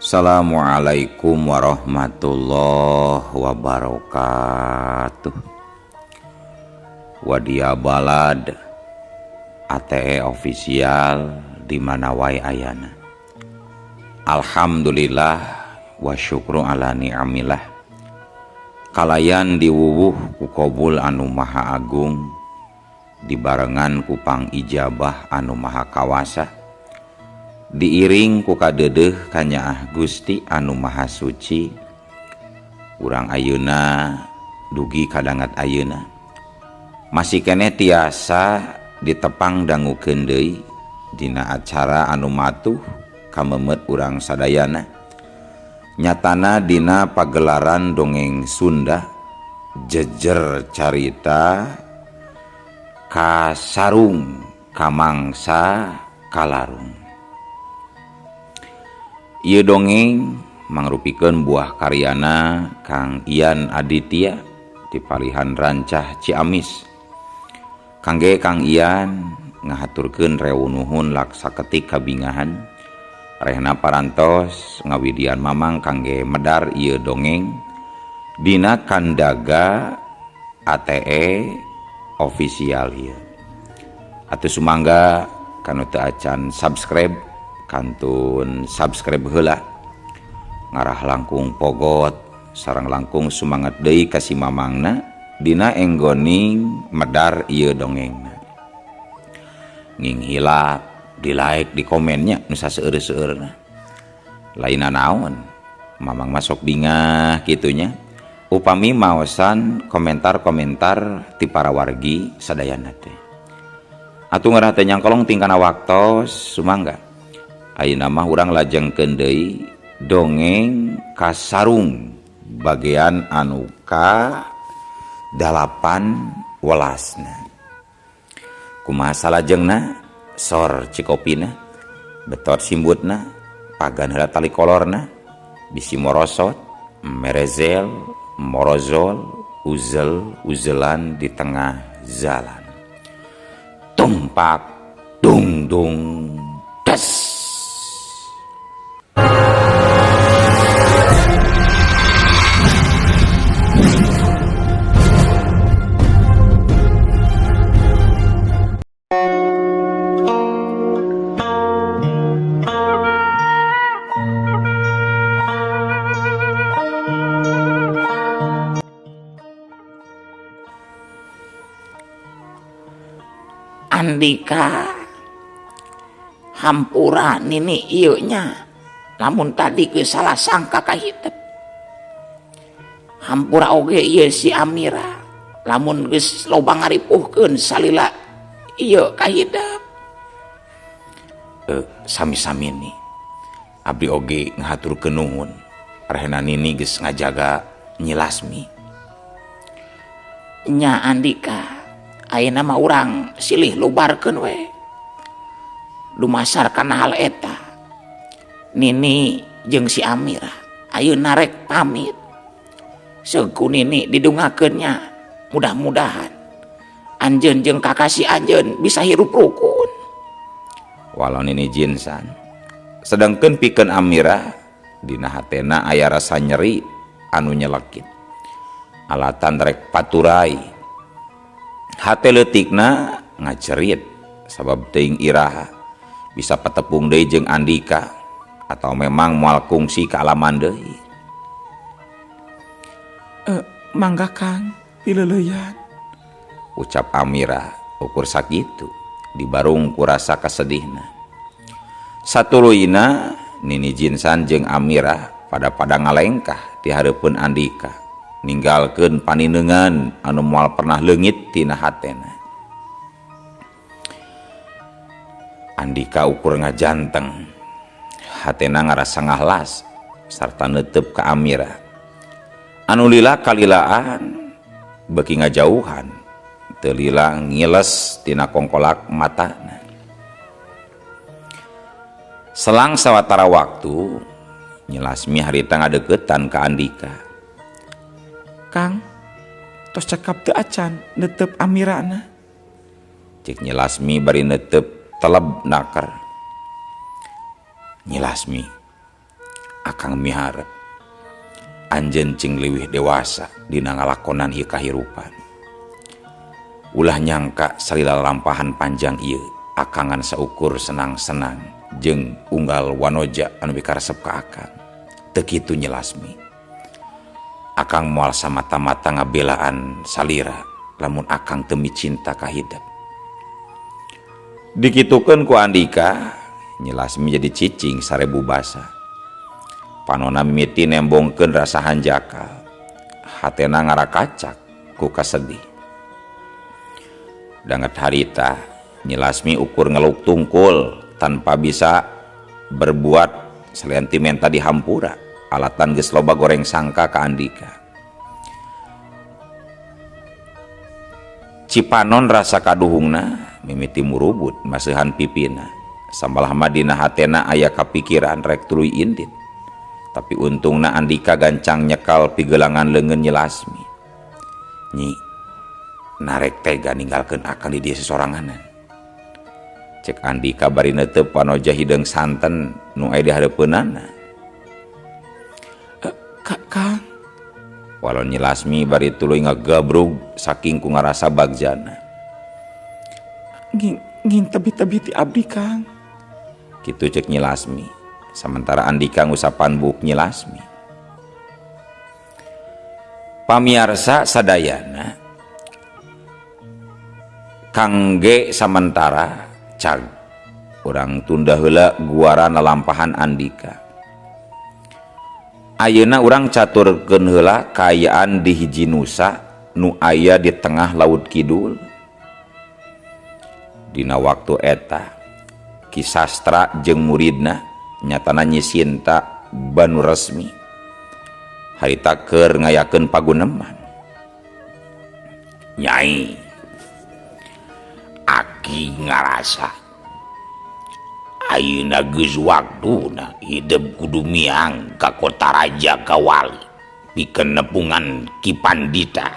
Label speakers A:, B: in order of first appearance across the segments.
A: Assalamualaikum warahmatullahi wabarakatuh. Wadia Balad ATE official di mana wae ayana. Alhamdulillah wa syukru ala ni'amillah. Kalayan diwuwuh ku kobul anu maha agung, dibarengan ku pangijabah anu maha kawasa, diiring ku kadeudeuh kanyaah Gusti anu maha suci. Urang ayeuna dugi kadangat ayeuna masih keneh tiasa ditepang dangukeun deui dina acara anu matuh kamemet urang sadayana, nyatana dina pagelaran dongeng Sunda Jejer Carita Kasarung Kamangsa Kalarung. Ieu dongeng mangrupikeun buah karyana Kang Ian Aditya di Palihan Rancah Ciamis. Kangge Kang Ian ngahaturkeun rewu nuhun laksa ketik kabingahan rehna parantos ngawidian mamang kangge medar ieu dongeng dina kandaga ATE official ieu. Atuh sumangga kanu teu acan subscribe kantun subscribe heula, ngarah langkung pogot sareng langkung sumangat deui ka si mamangna dina enggoning medar ieu dongengna. Nging hilap di like di komennya nu saseueur-seueurna. Lainna naon mamang masuk bingah kitunya upami maosan komentar-komentar ti para wargi sadayana teh. Atuh ngarah teh nyangkolong tingkana waktos sumangga. Ayeuna mah urang lajengkeun deui dongeng Kasarung bagian anu ka 8 welasna. Kumaha salajengna? Sor cikopina, betot simbutna, pagan heula tali kolorna, bisi morosot, merezel, morozol, uzel, uzelan di tengah jalan. Tumpak, dung dung, des.
B: Andika hampura nini ieu nya, lamun tadi geus salah sangka ka hitep. Hampura oge ieu si Amira, lamun geus loba ngaripuhkeun salila ieu ka hidep.
A: Sami-sami ni abdi oge ngahaturkeun nuhun rehna nini geus ngajaga Nyi Lasmi.
B: Nya Andika, ayeuna mah urang silih lubarkeun we. Dumasar kana hal eta. Nini jeung si Amira ayeuna rek pamit. Seug ku Nini didungakeun nya, mudah-mudahan anjeun jeung kakasih anjeun bisa hirup rukun.
A: Walau Nini jinsan. Sedangkeun pikeun Amira dina hatena aya rasa nyeri anu nyelekit. Alatan rek paturai. Hate leutikna ngajerit sabab teuing iraha bisa patepung deui jeung Andika atau memang moal kungsi ka alaman deui.
C: Mangga Kang, pileuleyan.
A: Ucap Amira ukur sakitu dibarung ku rasa kasedihna. Satuluyna Nini Jinsan jeung Amira pada-pada ngalengkah di hareupeun Andika, ninggalkeun paninengan anu moal pernah leungit tina hatena. Andika ukur ngajanteng, hatena ngarasa ngahlas sarta neuteup ka Amira. Anu lila kalilaan beuki ngajauhan, teu lila ngiles tina kongkolak matana. Selang sawatara waktu, Nyi Lasmi harita ngadeukeutan ka Andika.
C: Kang, tos cekap teu acan neuteup Amirana?
A: Cek Nyi Lasmi bari neuteup teleb naker. Nyi Lasmi, Akang miharep anjeun cing leuwih dewasa dina ngalakonan ieu kahirupan. Ulah nyangka salila lampahan panjang ieu akangan saukur senang-senang jeung unggal wanoja anu mikaresep ka akang. Teu kitu Nyi Lasmi. Akang moal samata-mata ngabelaan salira lamun akang teu micinta ka hidep. Dikitukeun ku Andika, Nyi Lasmi jadi cicing sarebu basa. Panona mimiti nembongkeun rasa hanjakal. Hatena ngarakacak ku kasedih. Danget harita, Nyi Lasmi ukur ngeluk tungkul tanpa bisa berbuat selain ti menta dihampura. Alatan geus loba goreng sangka ka Andika. Cipanon rasa kaduhungna mimiti murubut maseuhan pipina. Sambalah mah dina hatena aya kapikiran rek tuluy indit. Tapi untungna Andika gancang nyekal pigelangan leungeun Nyi Lasmi. Nyi, narek tega ninggalkeun akang di dieu sesoranganan. Cek Andika bari neuteup panoja hideung santen nu aya di hareupeunana.
C: Kang.
A: Walon Nyi Lasmi bari tuluy ngagebrug saking ku ngarasa bagjana.
C: Ngin tebi-tebi ti abdi, Kang.
A: Kitu cek Nyi Lasmi. Sementara Andika ngusapan buuk Nyi Lasmi. Pamiarsa sadayana kangge samentara cag urang tunda heula guara lalampahan Andika. Ayeuna urang caturkeun heula kaayaan di hiji nusa nu aya di tengah Laut Kidul. Dina waktu eta Ki Sastra jeung muridna nyatana Nyi Sinta Banu Resmi harita keur ngayakeun paguneman.
B: Nyai, aki ngarasa ayeuna geus waktuna hidup kudu miang ka kota raja Kawali pikeun nepungan Ki Pandita.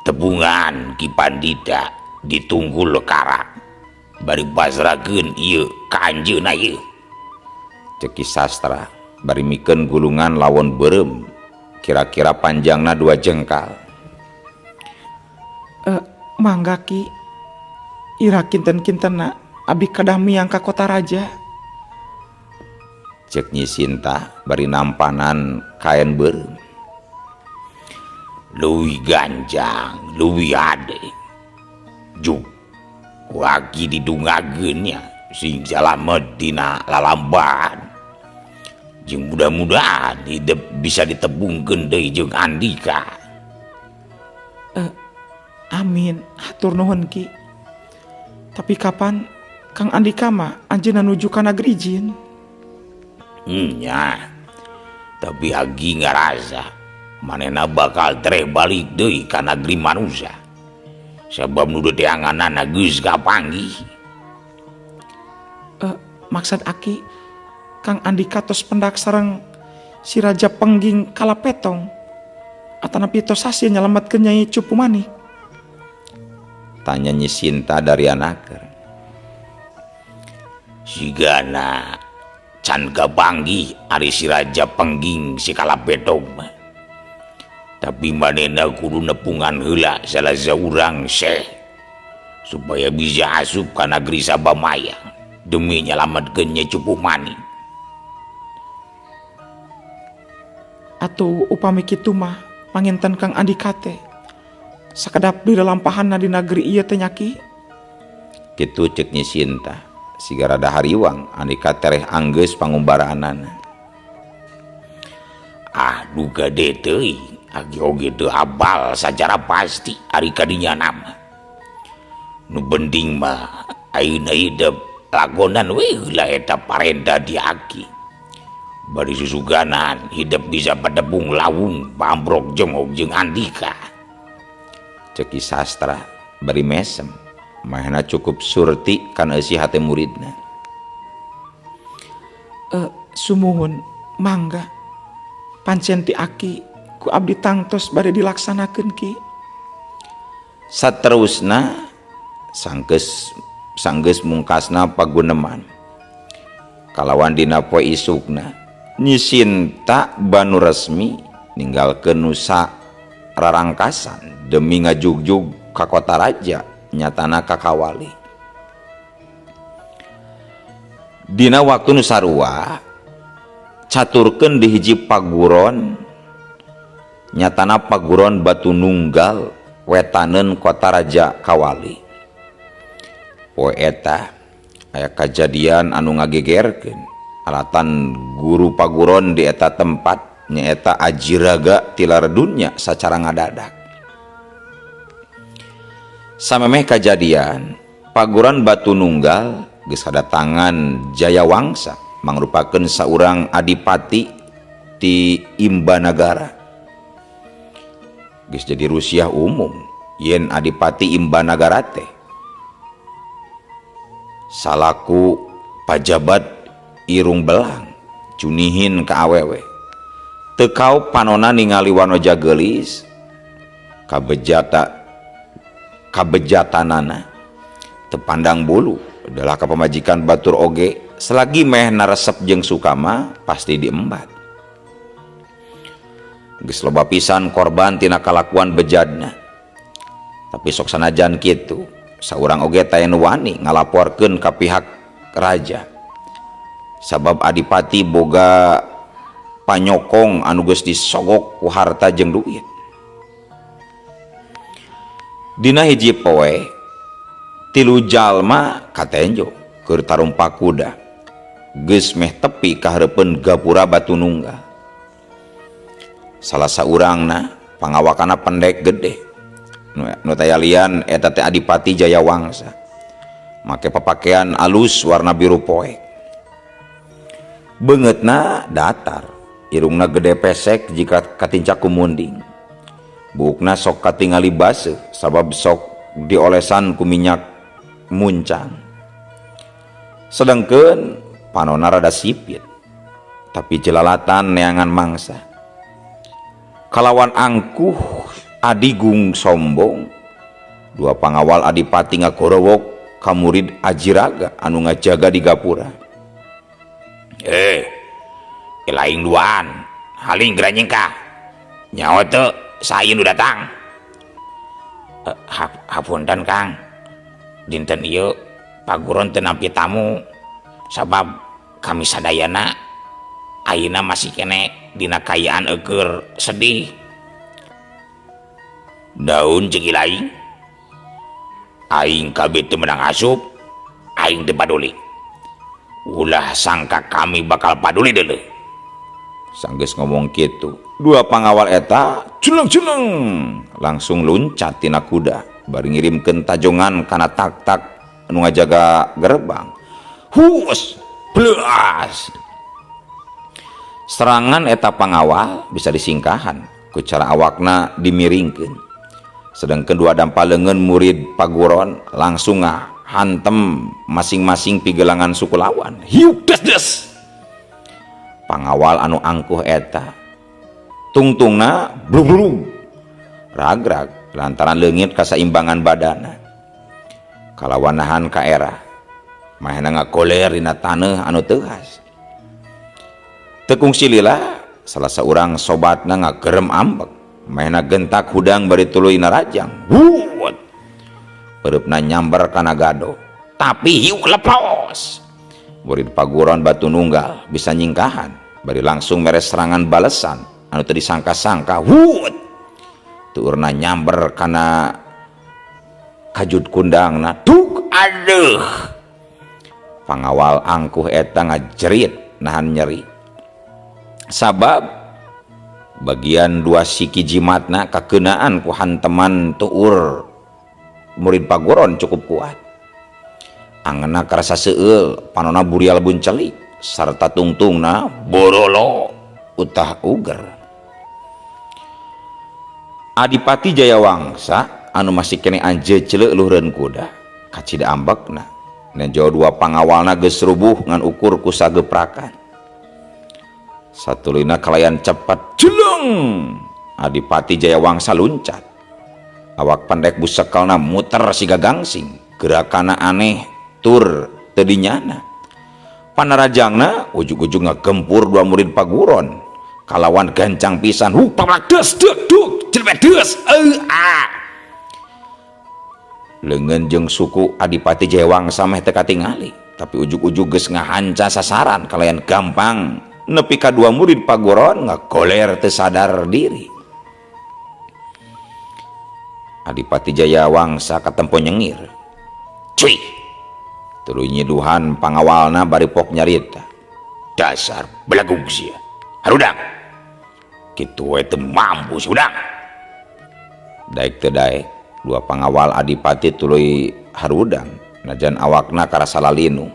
B: Tebungan Ki Pandita ditunggul karak bari pasrahkeun ieu ka anjeunna ieu.
A: Cek Ki Sastra bari mikeun gulungan lawon beureum kira-kira panjangna 2 jengkal.
C: Mangga Ki, ira kinten-kintenna abdi kadah miang ka kota raja.
A: Cek Nyi Sinta bari nampanan kaen beureum.
B: Leuwih ganjang, leuwih ade. Juk ku aki didungageun nya sing salamet dina lalambahan. Jeung mudah-mudahan hidup bisa ditebungkeun deui jeung Andika.
C: Amin, hatur nuhun Ki. Tapi kapan Kang Andika mah anjeunna nuju ka negeri jin?
B: Nya. Tapi agi ngarasa manehna bakal tereh balik deui ka negeri manusia. Sabab nu teanganana geus kapanggih.
C: Maksud aki Kang Andika tos pendak sareng si Raja Pengging Kalapetong atanapi tos hasil nyelametkeun Nyai Cupu Manik?
A: Tanya Nyi Sinta dari anaker.
B: Sigana can kapanggih ari si Raja Pengging si Kalapetong mah. Tapi manehna kudu nepungan heula salah saurang syekh supaya bisa asup ka negeri Sabamayang demi nyelametkeun Nyai Cupu Manik.
C: Atuh upami kitu mah panginten Kang Andika teh sakedap deui lalampahanna di negeri ieu teh nya Ki.
A: Kitu ceuk Nyi Sinta siga rada hariwang Andika tereh anggeus pangumbaraanana.
B: Ah duga deui teuing aki oge teu abal sacara pasti ari kadinya nama. Nu penting mah ayeuna hidup lakonan we heula eta parenta di aki. Bari susuganan hidup bisa padebung lawung pambrok jengok jeung Andika.
A: Cek Ki Sastra bari mesem mahna cukup surti kan eusi hate muridna.
C: Sumuhun mangga pancen ti aki ku abdi tangtos bade dilaksanakeun Ki.
A: Saterusna sanggeus mungkasna paguneman. Kalawan dina poe isukna Nyi Sinta banu resmi ninggalkeun nusa rarangkasan demi ngajugjug ka kota raja nyatana ka Kawali. Dina waktu nu sarua caturkeun di hiji paguron nyatana paguron Batu Nunggal wetaneun kota raja Kawali. Poe eta aya kajadian anu ngagegerkeun alatan guru paguron di eta tempat nyaeta Ajiraga tilar dunya sacara ngadadak. Samemeh kajadian paguron Batu Nunggal geus kadatangan Jayawangsa mangrupakeun saurang adipati ti Imbanagara. Geus jadi rusiah umum yen adipati Imbanagara teh salaku pajabat irung belang cunihin ka awewe. Teu kaop panona ningali wanoja geulis kabejatanana teu pandang bulu adalah ka pamajikan batur oge selagi meh naresep jeung sukama pasti diembat. Geus loba pisan korban tina kalakuan bejadna. Tapi sok sanajan kitu saurang oge taya nu wani ngalaporkeun ka pihak raja. Sabab adipati boga panyokong anu geus disogok ku harta jeung duit. Dina hiji poe tilu jalma katenjo keur tarumpak kuda geus meh tepi ka hareupeun gapura Batu Nunggal. Salah saurangna pangawakana pendek gede nu taya lian eta teh Adipati Jayawangsa make papakaian alus warna biru poek. Beungeutna datar, irungna gede pesek jika katincak ku munding. Buukna sok katingali baseuh sabab sok diolesan ku minyak muncang. Sedengkeun panona rada sipit tapi jelalatan neangan mangsa. Kalawan angkuh adigung sombong dua pangawal adipati ngagorowok ka murid Ajiraga anu ngajaga di gapura.
B: Lain duaan haling geura nyingkah nyawa teu sain nu datang. Hapunten Kang, dinten ieu paguron teu nampi tamu sabab kami sadayana ayeuna masih kene dina kaayaan eueur sedih. Daun jeung ilaing aing kabeh teu meunang asup, aing teu paduli. Ulah sangka kami bakal paduli deuleu.
A: Sanggeus ngomong kitu, dua pangawal eta jeleng-jeleng langsung luncat tina kuda bari ngirimkeun tajongan kana tak-tak anu ngajaga gerbang. Hus, bleas. Serangan eta pangawal bisa disingkahan ku cara awakna dimiringkeun. Sedangkan dua dampa leungeun murid paguron langsung ngahantem masing-masing pigelangan suku lawan. Hiuk des des. Pangawal anu angkuh eta tungtungna blug-blug ragrag lantaran leungit kasaimbangan badana. Kalawan nahan ka era mahena ngakoler dina taneuh anu teuhas. Teu kungsi lila salah saurang sobatna ngagerem ambek mahena gentak hudang bari tuluy narajang. Wuut. Pereupna nyamber kana gado
B: tapi hiuk lepos.
A: Murid paguron Batu Nunggal bisa nyingkahan bari langsung mere serangan balesan anu teu disangka-sangka. Wuut. Tuurna nyamber kana kajut kundangna. Tuk
B: aduh.
A: Pangawal angkuh eta ngajerit nahan nyeri. Sabab bagian dua siki jimatna kakenaan ku hanteman tuur murid paguron cukup kuat. Angena karasa seueul, panona burial buncelik sarta tungtungna
B: borolo
A: utah uger. Adipati Jayawangsa anu masih kene anjeceuleuh luhureun kuda kacida ambekna. Nejo dua pangawalna geus rubuh ngan ukur ku sageprakan. Satuluyna kalayan cepat jeleng. Adipati Jayawangsa luncat. Awak pendek busekelna muter siga gangsing, gerakana aneh tur teu dinyana. Panarajangna ujug-ujug ngagempur dua murid paguron kalawan gancang pisan. Huh, paplak des dek duk jelema des ah. Leungeun jeung suku Adipati Jayawangsa meh teu katingali, tapi ujug-ujug geus ngahanca sasaran kalayan gampang nepi ka dua murid paguron ngagoler teu sadar diri. Adipati Jayawangsa katempo nyengir. Cuy. Tuluy nyiduhan pangawalna bari pok nyarita. Dasar belagug sia. Harudang. Kitu we teu mampu si hudang. Daek teu daek, dua pangawal Adipati tuluy harudang najan awakna karasa lalinu.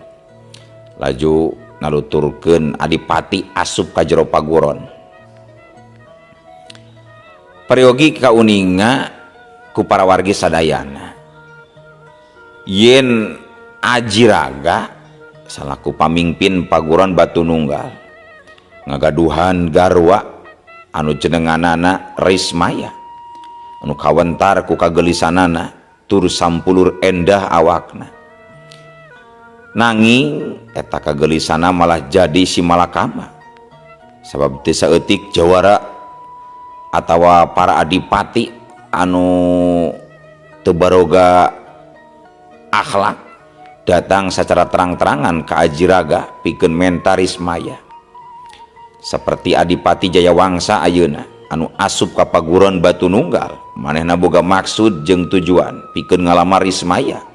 A: Laju naluturkeun Adipati asup ka jero paguron. Peryogi kauninga ku para wargi sadayana. Yen Ajiraga salaku pamingpin paguron Batu Nunggal ngagaduhan garwa anu jenenganana Rismaya anu kawentar ku kagelisanana tur sampulur endah awakna. Nanging eta kagelisana malah jadi si malakama sabab teu saeutik jawara atawa para adipati anu teu baroga akhlak datang secara terang-terangan ke Ajiraga pikeun menta Rismaya. Seperti Adipati Jayawangsa ayeuna anu asup ka paguron Batu Nunggal, manehna boga maksud jeung tujuan pikeun ngalamar Rismaya.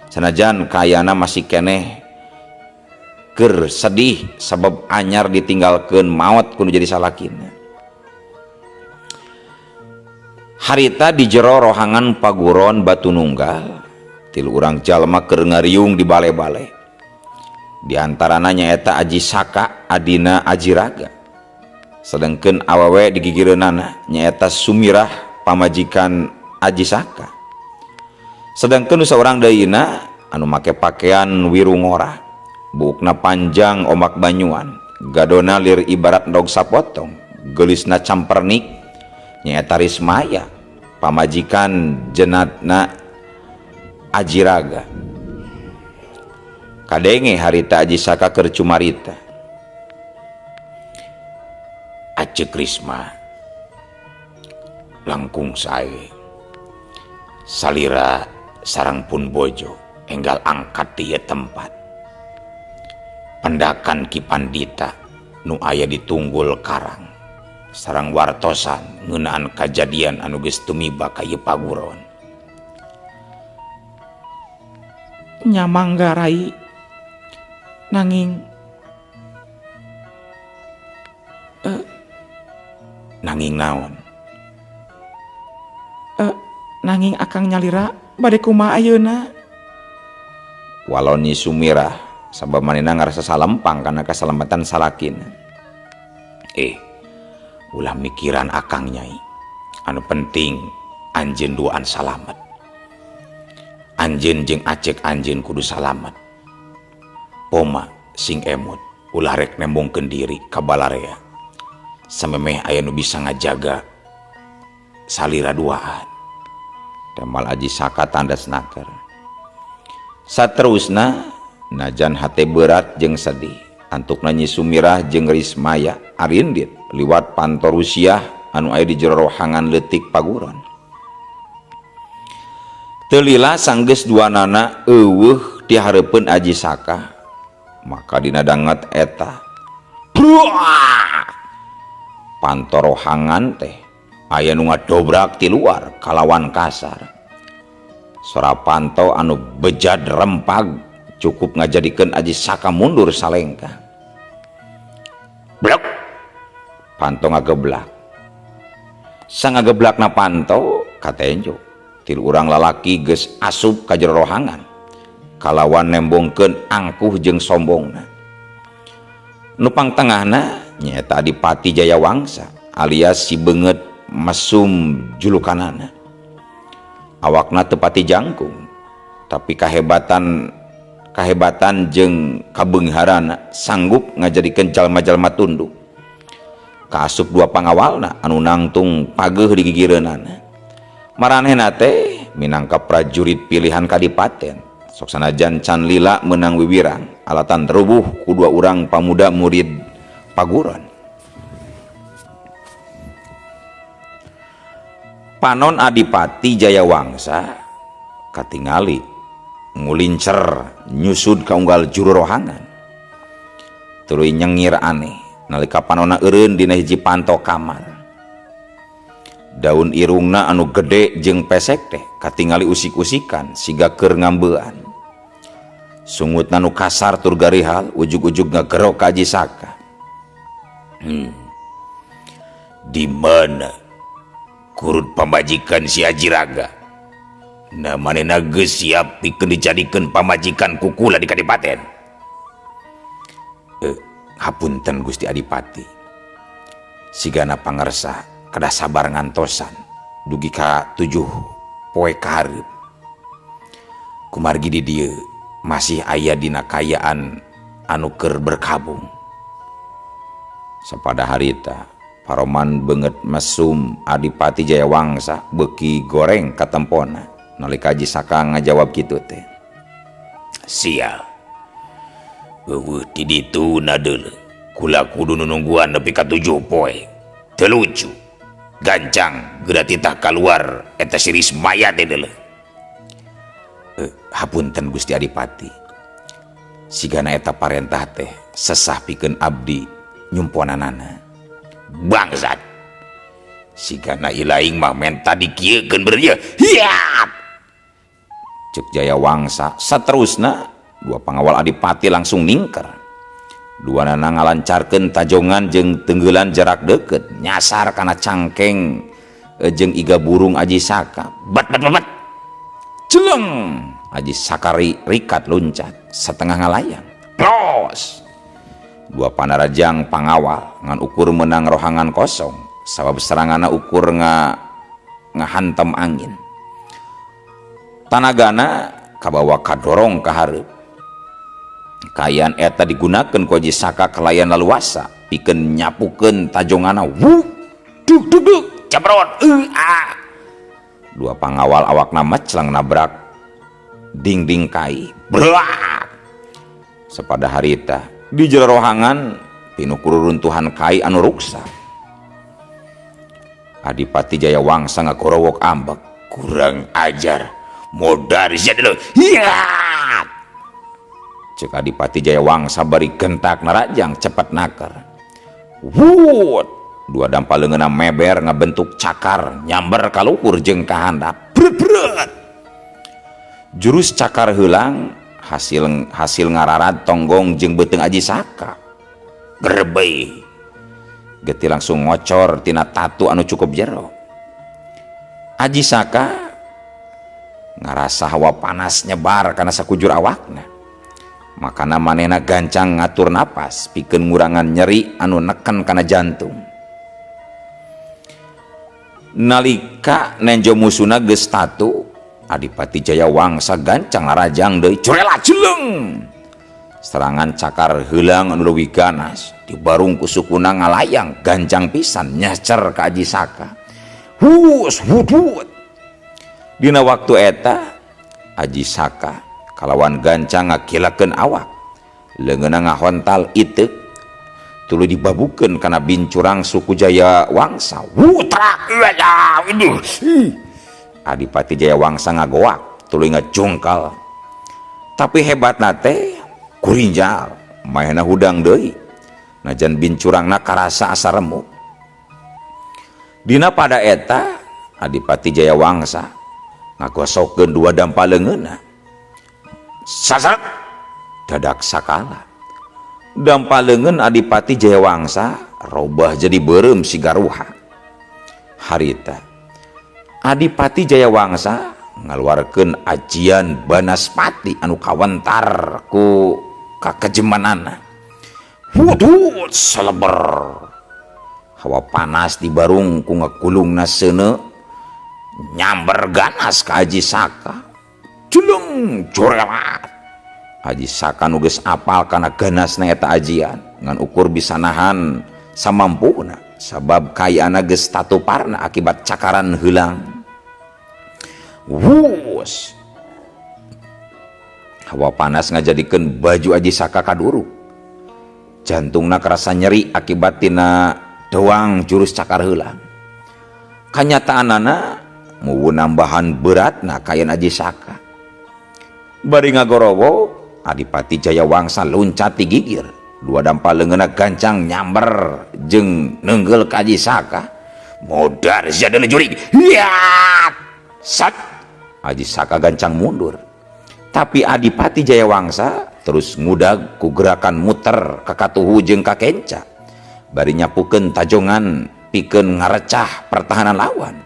A: Sanajan kayana masih keneh keur sedih sabab anyar ditinggalkeun maot kudu jadi salakina. Harita di jero rohangan paguron Batu Nunggal, tilu urang jalma keur ngariung di bale-bale. Di antarana nyaeta Aji Saka adina Ajiraga. Sedengkeun awewe digigireunana nyaeta Sumirah pamajikan Aji Saka. Sedengkeun saurang deuna anu make pakaian wirungora, buukna panjang omak banyuan, gadona lir ibarat ndog sapotong, geulisna campernik nyaeta Rismaya pamajikan jenatna Ajiraga. Kadenge harita Aji Saka keur cumarita. Aceuk Risma langkung sae salira sarang pun bojo enggal angkat di ieu tempat. Pendakan Ki Pandita nu aya di tunggul karang sarang wartosan ngeunaan kajadian anu geus tumiba ka ieu paguron.
C: Nya mangga rai nanging
A: nanging naon?
C: Nanging akang nyalira bade kumaha ayeuna?
A: Waloni Sumirah sabab manehna ngarasa salempang kana kasalamatan salakina. Ulah mikiran akang nyai. Anu penting anjeun duaan salamet. Anjeun jeung acek anjeun kudu salamet. Poma sing emut ulah rek nembongkeun diri ka balarea. Samemeh aya nu bisa ngajaga salira duaan. Temal Aji Saka tandas naker. Saterusna najan hate berat jeung sedih. Antukna Nyi Sumirah jeung Rismaya arindit liwat panto Rusiah anu aya di jero rohangan leutik paguron. Teu lila sanggeus duanana eueuh di hareupeun Aji Saka, maka dina danget eta bruah panto rohangan teh aya nu ngadobrak ti luar kalawan kasar. Sora panto anu bejad rempag cukup ngajadikeun Aji Saka mundur salengkah. Blok panto ngageblak. Sangageblakna panto katenjo tilu urang lalaki geus asup ka jero rohangan kalawan nembongkeun angkuh jeung sombongna. Nu pangtengahna nyaeta Adipati Jayawangsa alias si beungeut mesum julukanana. Awakna teu pati jangkung tapi kahebatan jeung kabeungharana sanggup ngajadikeun jalma-jalma tunduk. Kaasup dua pangawalna anu nangtung pageuh di gigireunana. Maranehna teh minangka prajurit pilihan kadipaten Sok sanajan can lila meunang wiwirang alatan terubuh ku dua urang pamuda murid paguron. Panon Adipati Jayawangsa katingali ngulincer nyusud ka unggal juru rohangan. Tuluy nyengir aneh nalika panonna eureun dina hiji panto kamar. Daun irungna anu gede jeung pesek teh katingali usik-usikan siga keur ngambean. Sungutna nu kasar tur garihal ujug-ujug ngagerok ka Aji Saka.
B: Di mana kurut pamajikan si Aji Raga? Nah manehna geus siap pikeun dijadikeun pamajikan ku kula di kadipaten.
A: Hapunten Gusti Adipati. Sigana pangersa kedah sabar ngantosan dugi ka 7 poe kahareup. Kumargi di dieu masih aya dina kayaan anu keur berkabung. Sapada harita paroman beungeut mesum Adipati Jayawangsa beuki goreng katempona nalika Aji Saka ngajawab kitu teh.
B: Sial. Eueuh ti dituna deuleu. Kula kudu nunungguan nepi ka 7 poe. Teu lucu. Gancang geura titah kaluar eta si Rismaya teh deuleu.
A: Hapunten Gusti Adipati. Sigana eta parentah teh sesah pikeun abdi nyumponanana.
B: Bangsat. Sigana ilaing mah menta dikieukeun beureum. Hiat.
A: Cek Jayawangsa saterusna dua pangawal Adipati langsung ningker. Dua nana ngalancarkeun tajongan jeung tenggelan jarak deukeut nyasar kana cangkeng jeung iga burung Aji Saka.
B: Bat bat bat, bat.
A: Celeng Aji Saka rikat loncat setengah ngalayang. Plos. Dua panarajang pangawal ngan ukur menang rohangan kosong sabab seranganna ukur ngahantam angin. Tanagana kabawa kadorong ka hareup. Kaayaan eta digunakeun ku Aji Saka kalayan laluasa pikeun nyapukeun tajongana. Wuh, duk duk duk,
B: cabrot, ah.
A: Dua pangawal awakna meclang nabrak dingding kai. Brak. Sapada harita di jero rohangan pinuh kuruntuhan kai anu ruksak. Adipati Jayawangsa ngagorowok ambek.
B: Kurang ajar. Modar sia deuleu. Hiat.
A: Cek Adipati Jayawangsa bari gentak narajang cepet naker. Wut. Dua dampa leungeunna meber ngabentuk cakar nyamber ka luhur jeung ka handap. Brut brut. Jurus cakar heulang hasil ngararat tonggong jeung beuteung Aji Saka.
B: Gerbei.
A: Getih langsung ngocor tina tatu anu cukup jero. Aji Saka ngarasa hawa panas nyebar kana sakujur awakna. Makana manehna gancang ngatur napas pikeun ngurangan nyeri anu neken kana jantung. Nalika nenjo musuna geus tatu, Adipati Jayawangsa gancang ngarajang deui curela jeleng. Serangan cakar heulang anu leuwih ganas dibarung ku sukuna ngalayang gancang pisan nyecer ka Aji Saka. Hus hut hut. Dina waktu eta Aji Saka kalawan gancang ngakilakeun awak. Leungeunna ngahontal iteuk tuluy dibabukeun kana bincurang suku Jayawangsa. Wutrak ya aduh. Adipati Jayawangsa ngagoak tuluy ngajongkal. Tapi hebatna teh kurinjal mahena hudang deui. Najan bincurangna karasa asa remuk. Dina pada eta Adipati Jayawangsa ngagosokeun dua dampa leungeunna. Sasat dadak sakala. Dampa leungeun Adipati Jayawangsa robah jadi beureum siga ruha. Harita Adipati Jayawangsa ngaluarkeun ajian Banaspati anu kawentar ku kakejemanana. Hut hut seleber. Hawa panas dibarung ku ngakulungna seuneu nyamber ganas ka Aji Saka. Jeleng jorelat. Aji Saka nu geus apal kana ganasna eta ajian ngan ukur bisa nahan samampuna sabab kayaana geus tatuparna akibat cakaran heulang. Wus. Hawa panas ngajadikeun baju Aji Saka kaduruk. Jantungna kerasa nyeri akibat tina doang jurus cakar heulang. Kanyataanana muwu nambahan beratna kayan Aji Saka. Bari ngagorowo Adipati Jayawangsa luncat ti gigir. Dua dampal leungeunna gancang nyamber jeung neunggel ka Aji Saka. Modar sia deuleu jurig. Hiat! Sat! Aji Saka gancang mundur. Tapi Adipati Jayawangsa terus ngudag ku gerakan muter ka katuhu jeung ka kenca. Bari nyapukeun tajongan pikeun ngarecah pertahanan lawan.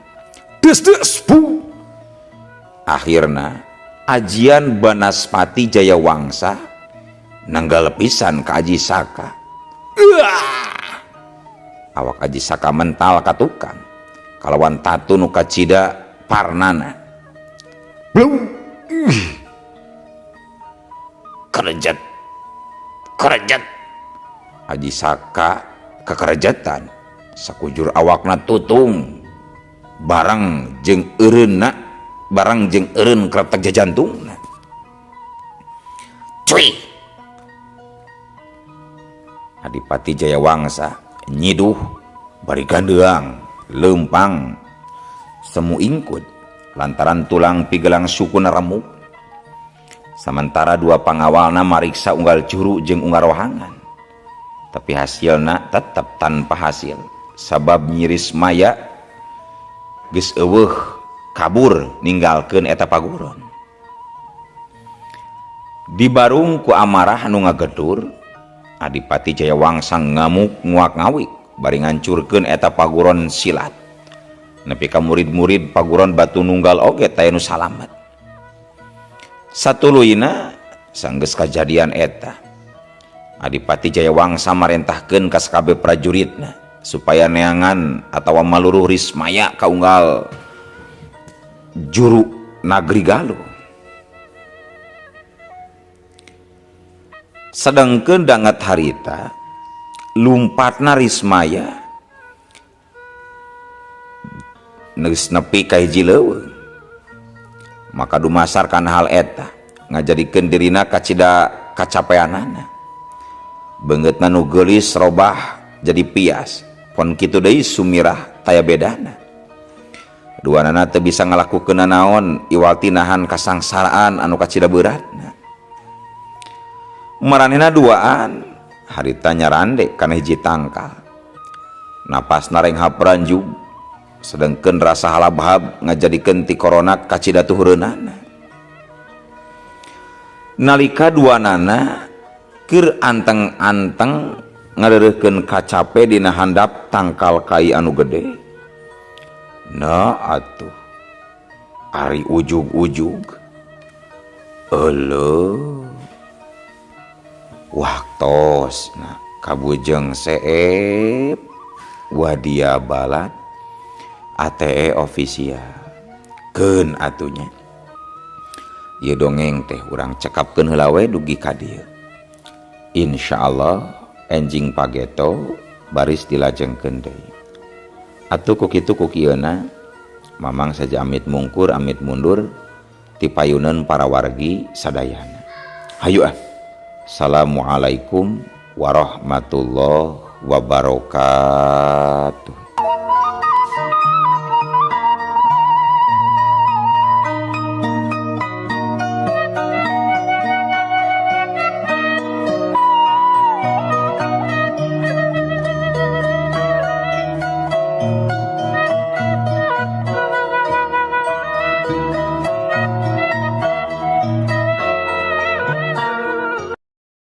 A: Des des bu. Akhirna ajian Banaspati Jayawangsa nanggal pisan ka Aji Saka. Uah! Awak Aji Saka mental ka tukang kalawan tatu nu kacida parnana. Blung.
B: Kerejet. Kerejet.
A: Aji Saka kekerejetan sakujur awakna tutung barang jeung eureunna, barang jeung eureun kretek jajantungna.
B: Cuy.
A: Adipati Jayawangsa nyiduh bari gandeang leumpang semu ingkud lantaran tulang pigelang sukuna remuk. Sementara dua pangawalna mariksa unggal juru jeung unggal rohangan. Tapi hasilna tetep tanpa hasil sabab Nyi Rismaya geus eueuh kabur ninggalkeun eta paguron. Dibarung ku amarah anu ngagedur, Adipati Jayawangsa ngamuk nguak-ngawik bari ngancurkeun eta paguron silat. Nepi ka murid-murid paguron Batu Nunggal oge taya nu salamet. Satuluyna sanggeus kajadian eta, Adipati Jayawangsa marentahkeun ka sakabeh prajuritna supaya neangan atawa maluruh Rismaya kaunggal juru nagri Galuh. Sedangkeun danget harita lumpatna Rismaya geus nepi ka hiji leuweung. Maka dumasar kana hal eta ngajadikeun dirina kacida kacapeanana. Beungeutna nu geulis robah jadi pias, pon kitu deui sumirah taya bedana. Duanana teu bisa ngalakukeun nanaon iwal tinahan kasangsaraan anu kacida beuratna. Maranehna duaan harita nyarande kana hiji tangkal. Napasna renghap ranjug, sedengkeun rasa halabhab ngajadikeun ti korona kacida tuhureunana. Nalika duanana keur anteng-anteng ngareureukkeun kacape dina handap tangkal kai anu gede. Nah atuh ari ujug-ujug euleuh waktosna kabujeng seep wadia balat ATE official keun atunya. Ieu dongeng teh urang cekapkeun heula we dugi ka dieu. Insyaallah enjing pageto baris dilajengkeun deui. Atuh ku kitu ku kieuna mamang saja amit mungkur amit mundur ti payuneun para wargi sadayana. Hayu ah. Assalamualaikum warahmatullahi wabarakatuh.